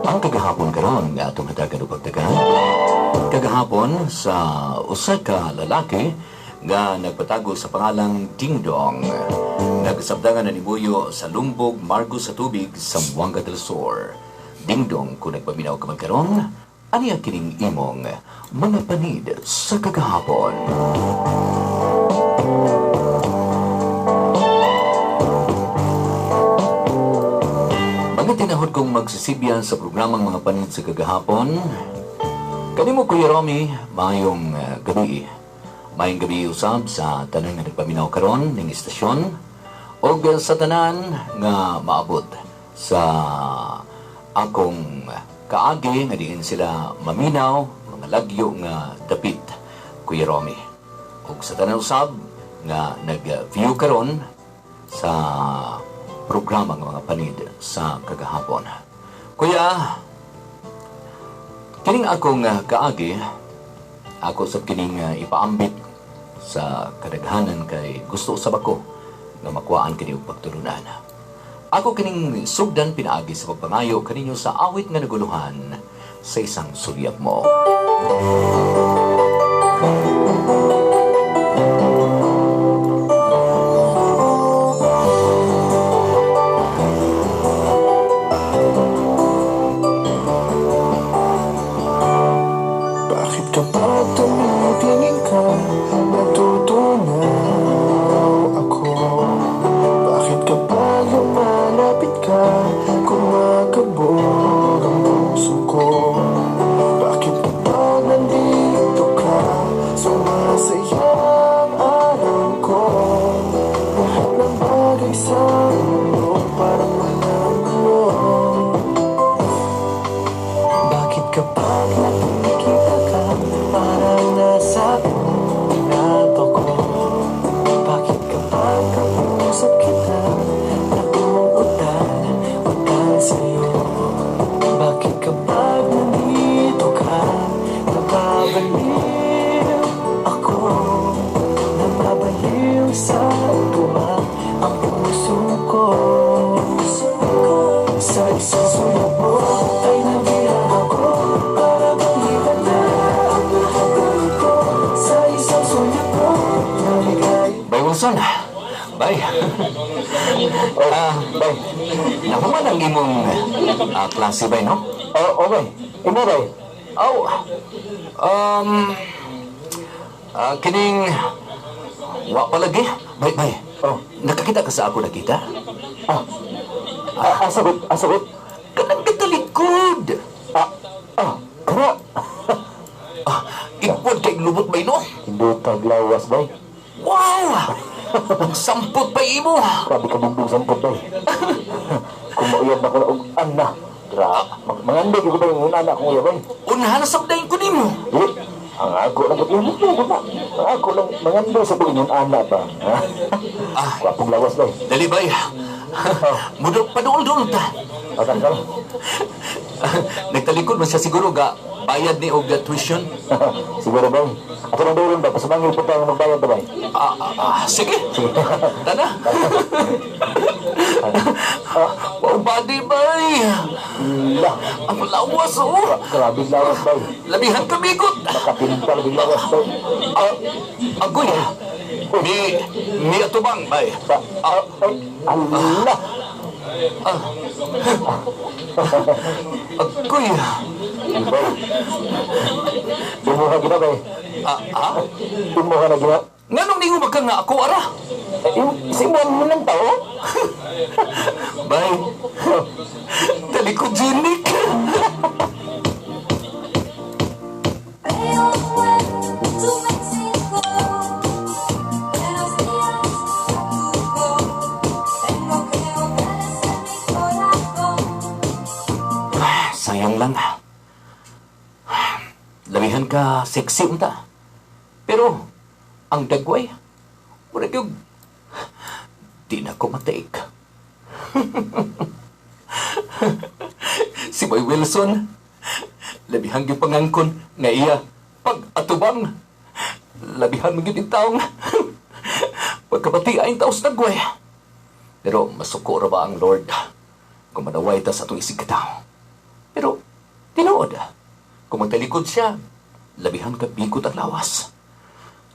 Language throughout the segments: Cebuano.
Ang kagahapon karon nga atong hatagan og pagtagaan. Kagahapon sa usa ka lalaki nga nagpatago sa pangalang Dingdong. Nagsabdangan na nimuyo sa Lumbog, Margo sa Tubig, Zamboanga del Sur. Dingdong, kung nagpaminaw ka man karon, aniya kining imong mga panid sa kagahapon. Mga tinahod kong magsisibyan sa programang mga panid sa kagahapon. Kanimo, Kuya Romy, maayong gabi. Maayong gabi usab sa tanan nga nagpaminaw karon ning istasyon og sa tanan nga maabot sa akong kaagi nga diin sila maminaw mga lagyo nga dapit, Kuya Romy. Og sa tanan usab nga nag-view karon sa programa ng mga panid sa kagahapon. Kuya, kining akong kaagi, ako sa kining ipaambit sa kadaghanan kay gusto usab ako nga makuhaan kini og pagtulunan. Ako kining sugdan pinaagi sa pagpangayo kaninyo sa awit nga naguluhan sa isang sulyap mo. Bakit kapag tumitingin ka, natutunaw ako? Bakit kapag lumalapit ka, kumakabog ang puso ko? Bakit kapag nandito ka, sumasaya ang araw ko? Lahat ng bagay sa mundo parang walang gulo. Bakit kapag nakikita ka, parang nasa ulap ako? Bakit kapag kausap kita, nauutal, utal sa'yo? Bakit kapag nandito ka, nababaliw ako? Nababaliw sa tuwa ang puso ko. Sa isang sulyap mo ay nabihag ako. Para bang himala ang lahat ng ito. Sa isang sulyap mo, naligay. Bay Wilson, bay. Bay. Nahuman ang imong klase bay, no? Oo, oh, bay. Imo, bay? Oh, kining wa pa lagi. Bay, bay. Oh. Nakakita ka sa ako nakita? Ah, asagot, asagot. Kanang katalikod. Ah, kana. Ah, ipod kay lubot bay, no? Hindi taglawas, bay. Wow! Ang sampot pa imo. Grabe ka bumbong sampot, bay. Kung mauyab na ko na og ana. Grabe. Mangandoy ko ba yung una akong uyab, bay? Unahan na sabdahin ko nimo. Dili. Ang ako lang ko yung ko na. Ang ako lang mangandoy sa buong yung ana ba. Ah. Gwapong lawas, bay. Dali bay. Mudol paduol-duol ta. Asan ka lang? Nagtalikod man siya siguro ga bayad ni og tuition. Siguro, bay. Ako nang doon ba? Pasumangil po tayo magbayad ba, bay? Ah, sige. Tana. Wow, body bay. La. Ang lawas oh. Grabe lawas, bay. Labihan kamigot. Makapintal big lawas, bay. Ah, agoy. Mi atubang bay. Ah, ay, Allah. Agoy. Bay. Imuha gina, bay. Ah? Imuha na gina. Nganong ningo ba ka nga ako ara? Eh, si mo nang tao? Bay. Talikod Jinik. Veo to Mexico, buenos días, Acapulco. Tengo que obedecer mi corazón. Sayang lang. Labihan ka sexy unta. Pero ang dagway, murag yung di na ko mataik. Si Boy Wilson, labihan gyud pangangkon nga iya pag atubang. Labihan man gyud taong pagkabati ay taos dagway. Pero masuko ra ba ang Lord kung manaway ta sa atong isig katawo. Pero Tinuod. Kung magtalikod siya, labihan ka bigot ang lawas.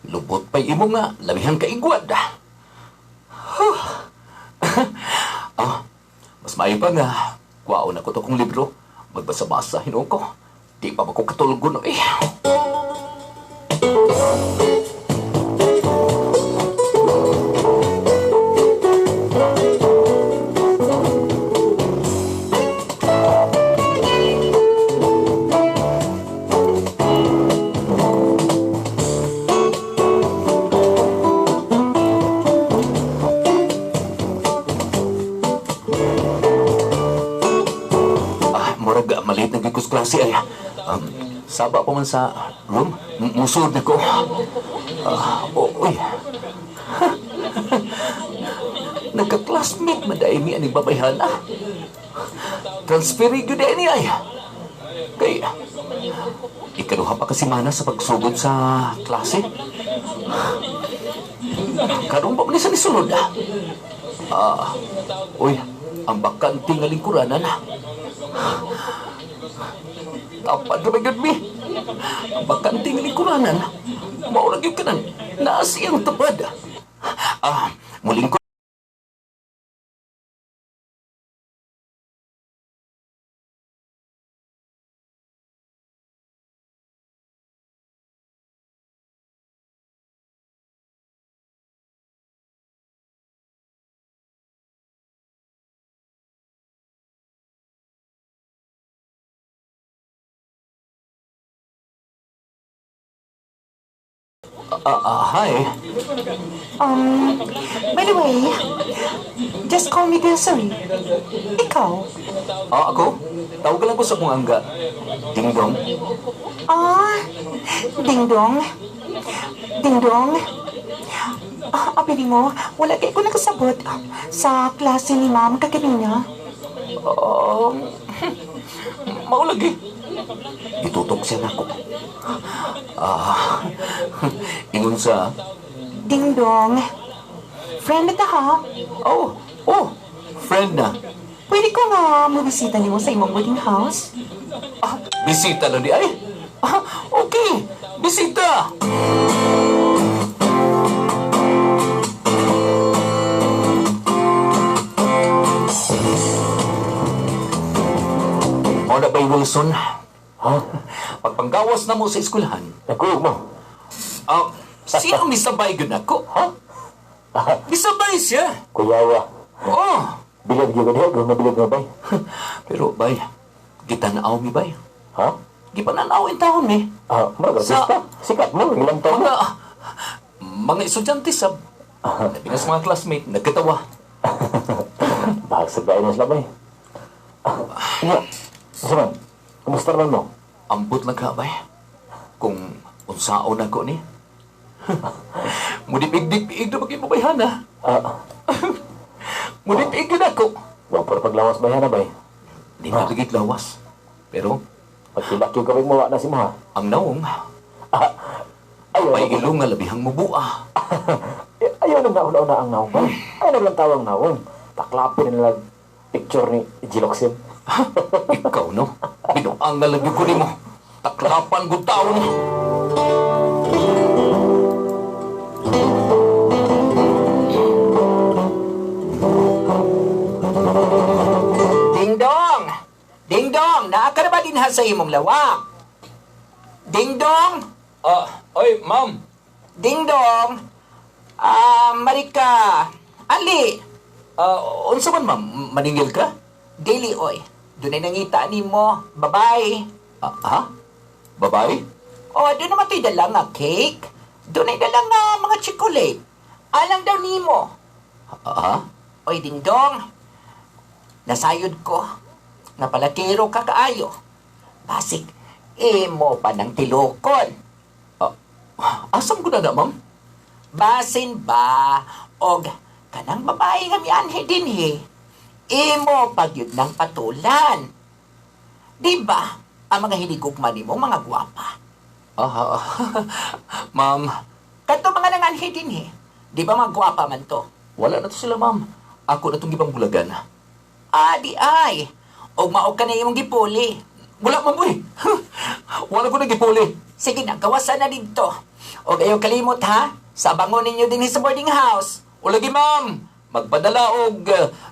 Lubot pa'y imo nga, labihan ka igwad. Huh. Ah, mas maayo pa nga, kuwaon ako to kong libro. Magbasa-basa, hinuon ko. Di pa ko katulgon, eh. Ah, murag maliit na gyud ko sa klase ay. Saba pa man sa room, musod na ko. Ah, oh, uy. Nagka-classmate man dahil mi aning babayhan ah. Transfer gyud ni ay. Kay ikaduha pa kasi mana sa pagsugod sa klase. Karon pa man ni sa nisulod ah. Ah, uy, ang bakante nga lingkuranan. Tapad na ba yun, mi? Ang bakante nga lingkuranan. Maurag yun kanan. Naa siyang tapad. Ah, muling ko. Ah, ah, hi. By the way, just call me Desiree. Ikaw? Ah, ako? Tawag lang ko sa kong angga. Ding dong. Ah, ding dong. Ding dong. Ah, apili mo, wala kay ko nakasabot sa klase ni ma'am kaganina. Maulagi. Itutok siya nako. Ah, ingon sa. Ding dong. Friend na ta ha? Oh, oh, friend na. Pwede ko nga mabisita nimo sa imong boarding house? Ah, bisita lang di ay. Ah, okay, bisita. Mao na ba'y Wilson? Ha? Pagpanggawas na mo sa eskwelahan, Nagkuyog mo? Ah, siya ang misabay gyud nako. Ha? Misabay siya. Kuyawa. Oh. Bilog yun ka diha, bilog nga bay. Pero bay, gitanaw mi bay. Ha? Gipananaw in taon mi. Ah, mga artista. Sikat mo, ilang taon mo. Mga estudyante sa labi na sa mga classmate, nagkatawa. Bahag sa bayan na sila bay. Ah, nga, unsa man? Kumusta naman mo? Ambot lang ka bay. Kung unsaon ako ni. Mudipig-dipig na maging babayhana. Ah, Mudipig na ako. wa pa paglawas bayhana bay. Di na lagi lawas. Pero Pagkilak yung kamay mo, wa na si mo ha. ang naong, Ayaw may na, ilong nga labihang mubua. eh, ayaw na nauna-una ang naong bay. Ayaw na lang tawang naong. Taklapin na nila picture ni Giloxin. Ikaw, no? Binuang na lang ko nimo. Taklapan ko taon. Ding dong! Ding dong! Naa ka na ba din ha sa imong lawak? Ding dong! Ah, oy, ma'am. Ding dong! Ah, Marika! Ali! Ah, unsa man, ma'am? Maningil ka? Dili oy. Dunay nangita nimo. Bye-bye. Ah, ha? Babae? Oh, doon naman to'y dala nga cake. Dunay dala nga mga chocolate. Alang daw nimo. Ah, ha? Oy, ding dong. Nasayod ko. Napalatiro ka kaayo. Basig, imo pa ng tilokon. Ah, asam ko na na, ma'am? Basin ba og kanang babae nga mianhi dinhi imo pagyud ng patulan. Di ba ang mga hinigugma nimo mga gwapa? Ah, ma'am, Kadto mga nanganhi dinhi, di ba mga gwapa man to? wala na to sila, ma'am. Ako na itong gibang bulagan. Ah, di ay. Og mao ka na imong gipuli. Wala man boy. Wala ko nagipuli. Sige na, gawasan na dito. O ayaw kalimot ha, sa bangon ninyo din sa boarding house. O lagi ma'am, magpadala og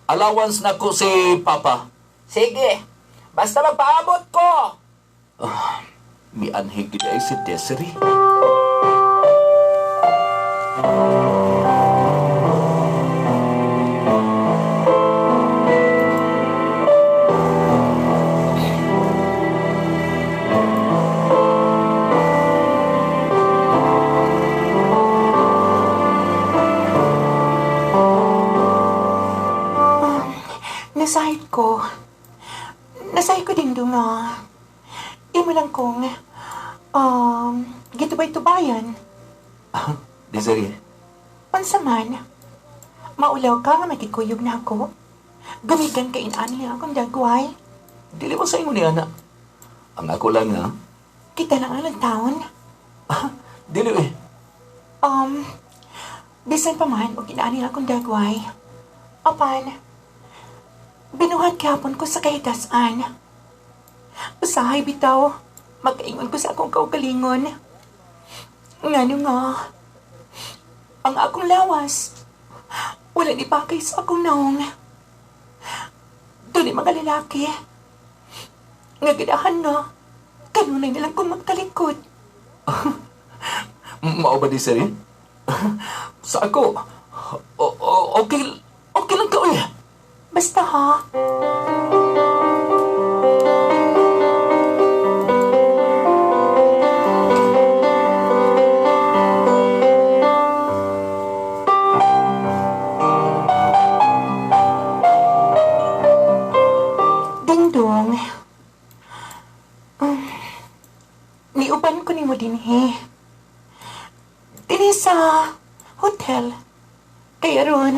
allowance nako si Papa. Sige, basta magpaabot ko. Mianhig gid ay si Desiree. Nasahit ko. Nasahit ko din doon nga. Imo lang kong, gitubay-tubayan. Desiree, Unsa man, maulaw ka nga magikuyog na ako. Gumigan ka inani akong dagway. Dili mo sa ingon ni ana. Ang ako lang nga, Kita na nga lang taon. dili eh. Bisan pa man og inaani akong dagway. Apan, binuhat gyapon ko sa kahitasan. Usahay bitaw, magkaingon ko sa akong kaugalingon. Ngano nga, ang akong lawas, wala ni bagay sa akong naong. Doon mga lalaki, nga ganahan nga, kanunay na lang kong magtalikod. Mao ba Desiree? Sa ako, okay, okay lang ka eh. Basta ha. Dingdong. Niuban ko nimo dinhi. Dinhi sa hotel. Kaya ron,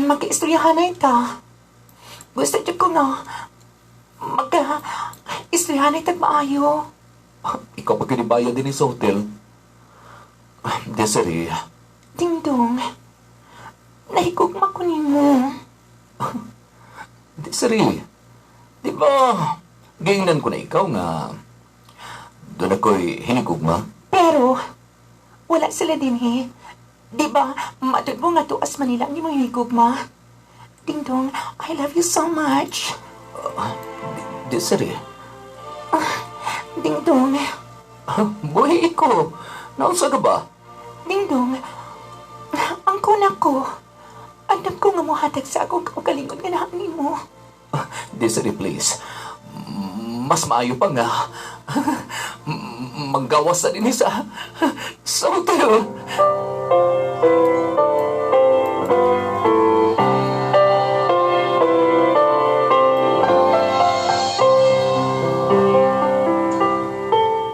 mag-istoryahan na ita. Gusto jud ko nga mag-istoryahan na itag maayo. Ikaw pa kinibayad din sa hotel. Desiree, Dingdong, nahigugma ko nimo. Desiree, di ba giingnan ko na ikaw nga doon ako'y hinigugma? Pero, wala sila dinhi. Di ba, matud mo nga tuas Manila ang imong hinigugma? Dingdong, I love you so much. Desiree, Dingdong, buhi ko. Naunsa ka ba? Dingdong, ang kuna ko, andam ko nga mohatag sa akong kaugalingon nga naangin mo. Desiree, please. Mas maayo pa nga. Manggawas na din sa hotel.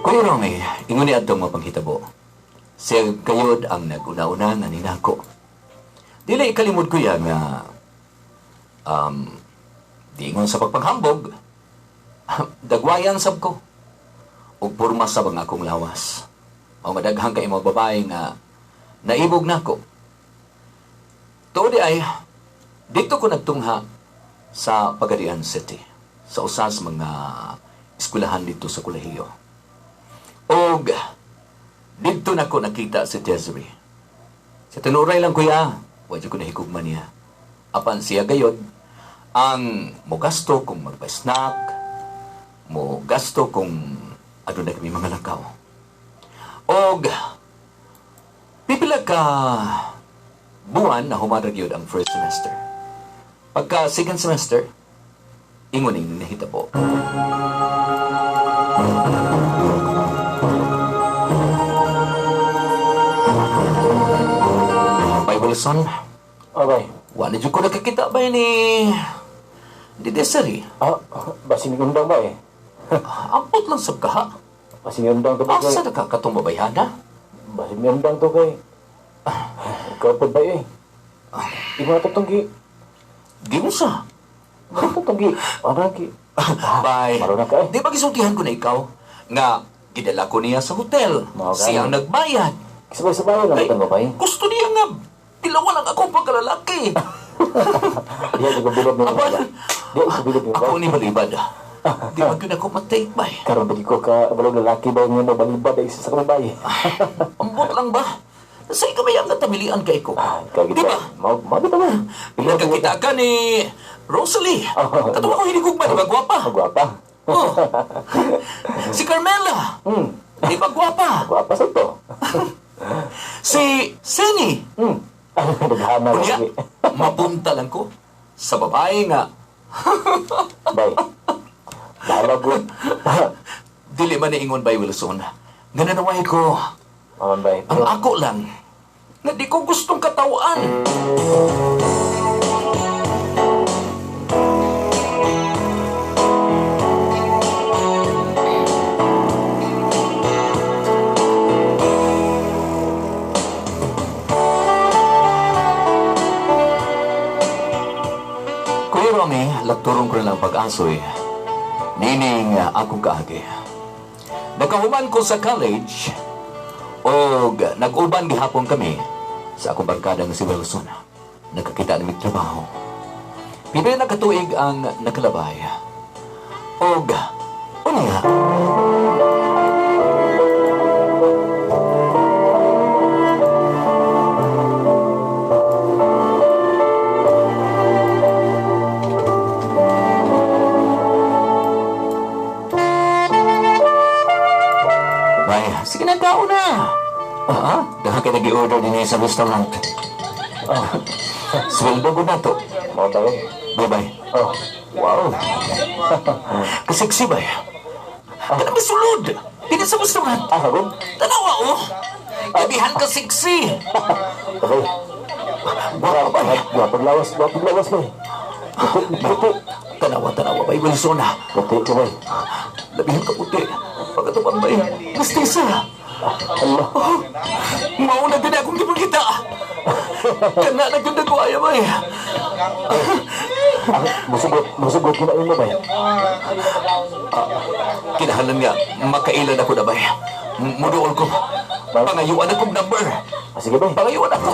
Kuya Romy, ingon ni adtong mapanghitabo. Siya gayod ang nag-una-una nga ninako. Dili ikalimod kuya nga diingon sa pagpanghambog, dagwayan sab ko. Ug porma sab ang akong lawas. Mao nga daghan kay mga babae nga naibog nako. Tuod di ay dito ko nagtungha sa Pagadian City, sa usa sa mga eskwelahan dito sa kolehiyo. Og didto nako nakita si Desiree. Sa tinuray lang kuya, wa jud ko nahigugma niya. Apan siya gayod ang mogasto kung magpa-snack, mogasto kung aduna kami mga lakaw. Og pipila ka buwan na humarag yun ang first semester. Pagka second semester, ingon ning nahitabo. Bay Wilson, Abay. wala jud ko nakakita ba ni Desiree? Ah, basin ni undang ba eh? Ampot lang sab kaha. Basin ni undang to ba Asa kay? na ka katong babayhana? Basin ni undang to kay. Ikaw pa ba eh? Imo na to tunggi. Giunsa? Ano to tunggi? Ano gi? Bay. Maroon na ka eh. Di ba gisultihan ko na ikaw nga gidala ko niya sa hotel. Mga ganun. Siyang nagbayad. Sabay-sabay lang Ay, ito ba eh? gusto niya nga tilawan ang akong pagkalalaki. Diya, di ko bilog mo. Apan, Diya, ko bilog mo. ako ni balibad. Di man gyud ako ma-take ba? Karon ba di ko ka balog lalaki ba nga mabalibad ay isa sa kababae. Ambot lang ba? Sa ikaw may ang natamilian kay ko. Ah, ikaw Di ba? Mao mao bitaw. Nagkakita ka ni Rosalie. Oh. Katuwa ko hinigugma, di ba gwapa? Gwapa. Oh. Si Carmela. Di ba gwapa? Gwapa sa to. Si Seni. Naghana Unya, lagi. mapunta lang ko sa babae nga Bay. Bahala gud. dili man niingon by Wilson. Nga nanaway ko. Aman bay. Ang ako lang nga di ko gustong katawan. Kuya Romy, lakturong ko na lang pag-asoy. Nining akong kaagi. Nakahuman ko sa college, og nag-uban gihapon kami sa akong barkada nga si Wilson. Nagkakita nami trabaho. Pipila na katuig ang nakalabay. Og unya, bay, sige na kao na. Ah, dahil kay nag-order din sa restaurant. Ah, sweldo ko na to. Mao bay. Bye-bye. Oh. Wow. Kasiksi ba? Kanang misulod. Dili sa restaurant. Ah, kagod. Tanawa oh. Gabihan ka siksi. Okay. Gwapa ba? Gwapa lawas, gwapa lawas bay. Puti, puti. Tanawa, tanawa ba? Wilson ah. Puti ko bay. Labihan ka puti. Pagkatupang ba? Mestiza. Allah. Oh, mauna din akong gipagita. Kana na gyud ko ayaw ay. Ah, musugot, musugot ko na imo bay. Kinahanglan nga makailan ako na bay. Muduol ko. Pangayuan akong number. Ah, sige bay. Pangayuan ako.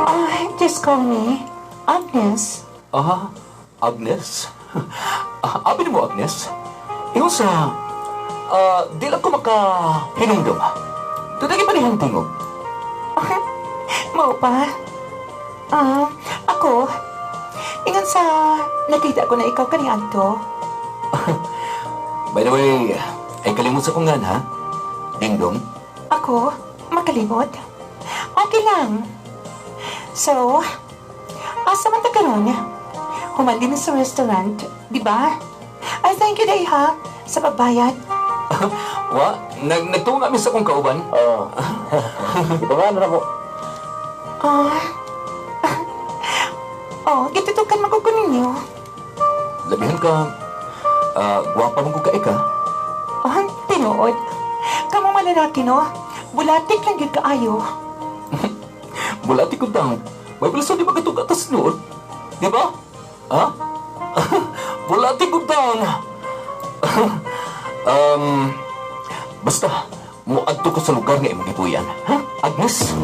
Ah, just call me Agnes. Ah, Agnes? Ah, abi mo, Agnes? Ingon sa... Ah, di lang ko makahinumdum. Tunay pa niyang tingog. Mao pa. Ah, ako, ingon sa nakita ko na ikaw kani adto. By the way, ay kalimot sa kong nga, ha? Ding dong. Ako, makalimot. Okay lang. So, asa man ta karon? Human din sa restaurant, di ba? Ay, thank you, day ha, sa pagbayad. Wa, nagtunga mi sa kong kauban. Oh. Ito nga na mo. Ah, oh, gitutukan man ko ko ninyo. Labihan ka, gwapa mo ko ka ka. Ah, tinuod. Kamo malalaki, no? Bulatik lang gyud kaayo. Bulati ko daw. May bilason di ba katuga tas noon? Di ba? Ha? Bulati ko daw. um, basta, muadto ko sa lugar nga imong gipuyan. Ha? Agnes?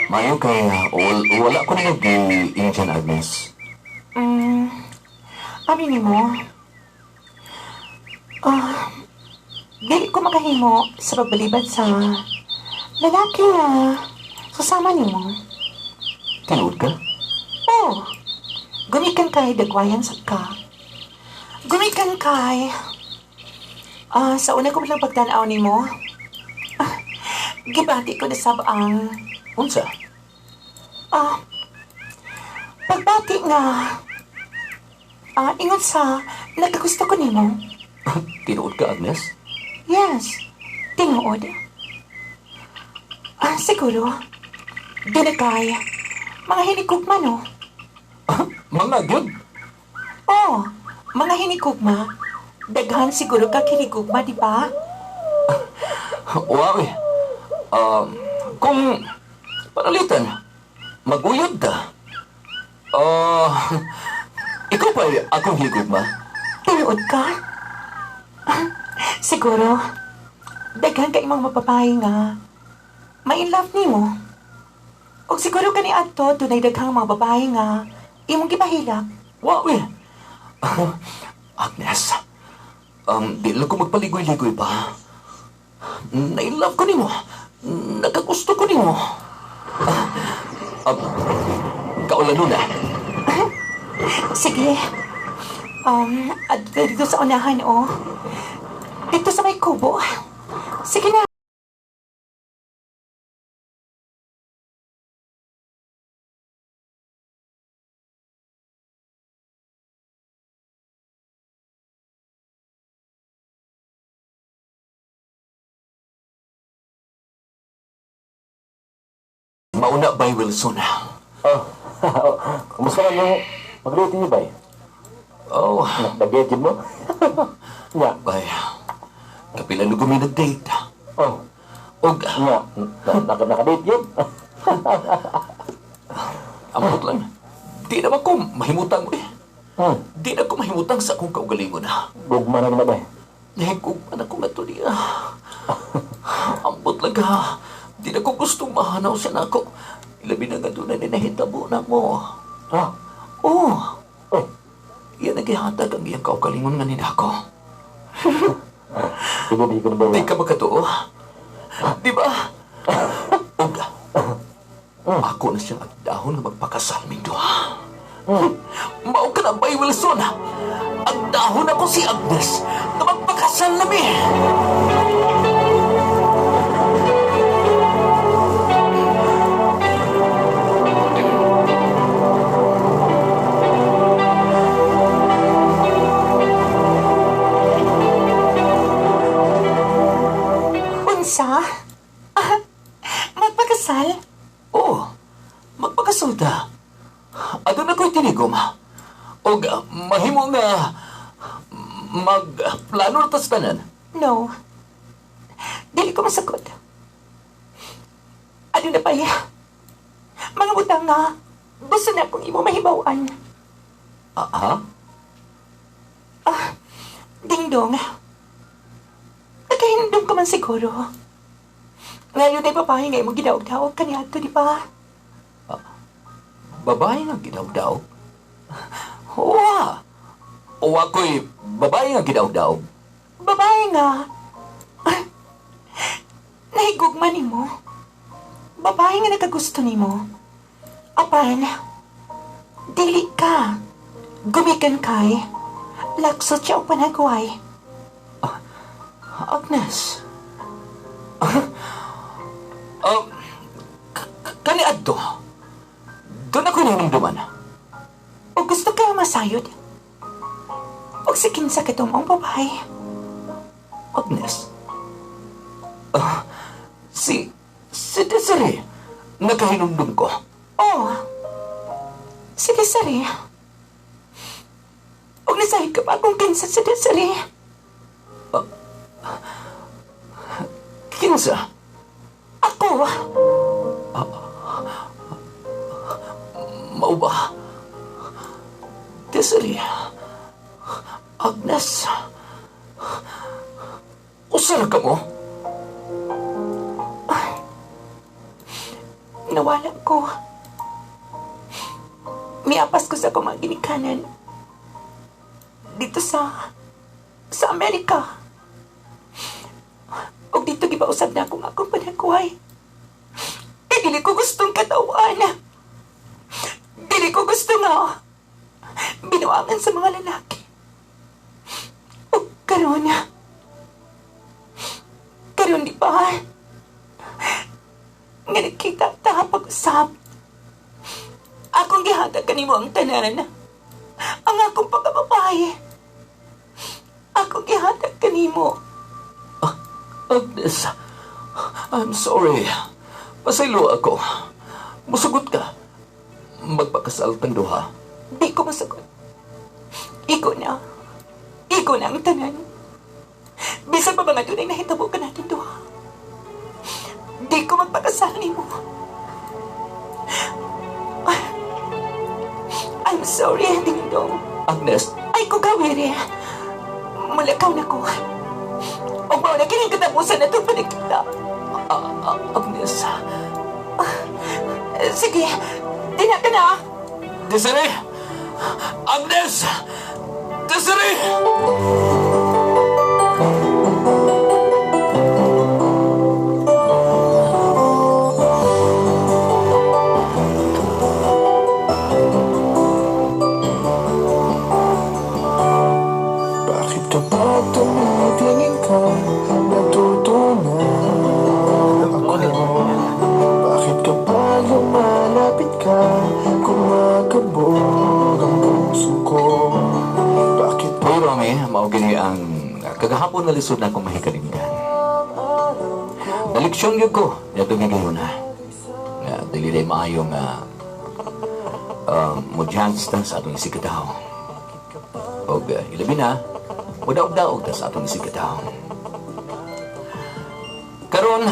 Mayo kay wala ko na nag-i-Indian, Agnes. Mm, aminin mo. Ah, dili ko makahimo sa pagbalibad sa lalaki nga susama nimo. Tinuod ka? Oh, gumikan kay dagwayan sa ka. Gumikan kay... Ah, sa una ko lang pagtanaw nimo, ah, gibati ko na sab ang Unsa? ah, pagbati nga ah, ingon sa nagkagusto ko nimo. Tinuod ka, Agnes? Yes, tinuod. Ah, siguro, dinakay, mga hinikugma, no? Mga Hanga gyud. Oh, mga hinigugma. Daghan siguro ka hinigugma, di ba? Wow eh. Kung panalitan, maguyod ta. Ah, ikaw pa akong hinigugma. Tinuod ka? Siguro, daghan ka imong mapapahay nga. May in love nimo. Og siguro kani adto dunay daghang mga babae nga imong gipahilak. Wow eh. Agnes, di lang ko magpaligoy-ligoy pa. Na-love ko nimo. Nakagusto ko nimo. Kaulano na. Sige. Adto dito sa unahan, oh. Dito sa may kubo. Sige na. Mauna by Wilson. Oh, kumusta na mo? Magluto niyo ba? Oh, Nag-edit mo? Nga. bay. Kapila no kami nag-date. Oh, Og, nga. Naka-date yun? ambot lang. Di naman ko mahimutang eh. Hmm. Di na ko mahimutang sa akong kaugalingon. Gugma na naman ba? Nahigugman ako nga to niya. Ambot lang ha. Di na ko gustong mahanaw siya na ako. Ilabi na nga doon na ninahitabo na mo. Ha? Oh, Eh, iyan nagihatag ang iyang kaugalingon nga ninako. sige, di ko na ba? Di ka makatuo. Di ba? Ug, ako na siyang agdahon nga magpakasal ming duha. Mao ka na bay Wilson. Agdahon ako si Agnes nga magpakasal nami. Unsa? Ah, magpakasal? Oh, magpakasal ta. Aduna ko'y tinigom. Og mahimo nga magplano na tas tanan. No. Dili ko masagot. Ano na pala? Mga butang nga, gusto na akong imo mahibawan. Ah, ha? Ah, Dingdong. Nagkahindong ka man siguro. Ngayon ay babae nga imong gidaog-daog kaniadto, di ba? Babae nga gidaog-daog? Uwa! Uwa ko'y babae nga gidaog-daog. Babae nga. Ah, nahigugma nimo. Babae nga nakagusto nimo. Apan, dili ka. Gumikan kay. Laksot siya og panagway. Agnes. Kani adto. Doon ako nahinumduman. O gusto ka masayod? O si kinsa ka ang babae? Agnes. Ah, si Desiree. Nakahinumdum ko. Oh, si Desiree. O nasayod ka pa kung kinsa si Desiree? Kinsa? Ako. Mao ba? Desiree. Agnes. Usa ra ka mo? Nawala ko. Miapas ko sa akong mga ginikanan. Dito sa Amerika. Og dito gipausab na akong akong panagway. Eh, dili ko gustong katawan. Dili ko gusto nga binuangan sa mga lalaki. Og karon, karon di ba? Nga nagkita ta pag-usap. Akong gihatag kanimo ang tanan. Ang akong pagkababae. Akong gihatag kanimo. Agnes, I'm sorry. Pasaylo ako. Musugot ka. Magpakasal tang duha. Di ko masagot. Iko na. Iko na ang tanan. Bisan pa mga dunay nahitabo ka natin duha. Di ko magpakasal nimo. I'm sorry, Dingdong. Agnes, Ay ko gawiri. Mulakaw na ko. O mao na kining katapusan na itong panagkita. Agnes. Sige, dina ka na. Desiree! Agnes! Desiree! Bakit kapag tumitingin ka, natutunaw ako? Bakit kapag lumalapit ka, kumakabog ang puso ko? Bakit Uy, Romy, mao gini ang kagahapon na lisod na akong mahikalimgan. Naleksyon gyud ko niadtong higayuna. Nga dili day maayo nga mo chance ta sa atong isigkatawo. Og ilabi na, mudaog-daog ta sa atong isigkatawo. Karon,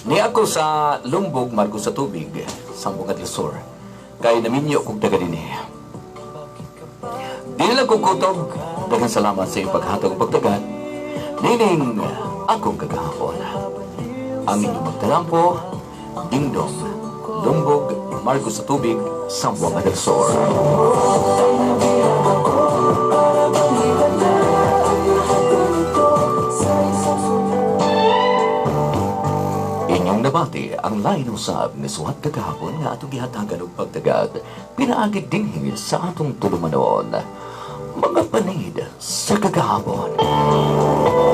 ni ako sa Lumbog Marcos sa tubig, Zamboanga del Sur. Kay naminyo kog taga dinhi. Di na lang ko kutob. Daghang salamat sa iyong paghatag ug pagtagat. Nining akong kagahapon. Ang inyong magtalampo, Dingdong, Lumbog, Marcos sa tubig, Zamboanga del Sur. Inyong nabati ang lain usab nga suwat kagahapon nga atong gihatagan og pagtagad pinaagi dinhi sa atong tulumanon. Mga panid sa kagahapon.